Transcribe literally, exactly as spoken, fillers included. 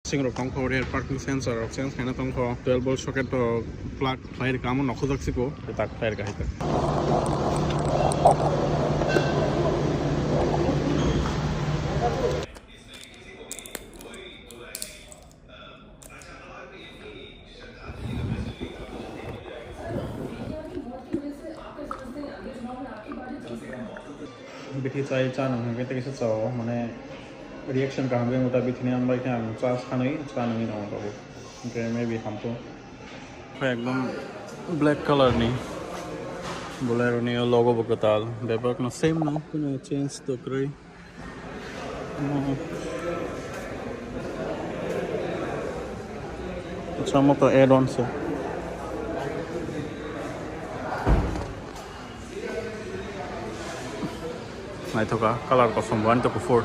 Sing rok tongkho, rear parking sensor rok change khaina tongkho, twelve volt socket rok plug khlai rwkha, amo nokhojak siko tak khlai rwkha hai tak. Bithi chai cha nang hwnkhe tei kisa chao, mane reaction kaham khe wngwi ta bithini, ang bai khe ang cha sanwi cha nangwi nang tongo, hwnkhe maybe hamkhe. Ekdom black color ni Bolero ni logo bo kwtal, bebak no same no, kuno change to kwrwi. Acha mo to add on se. Naithoka, color kosom bo ani to kuphur.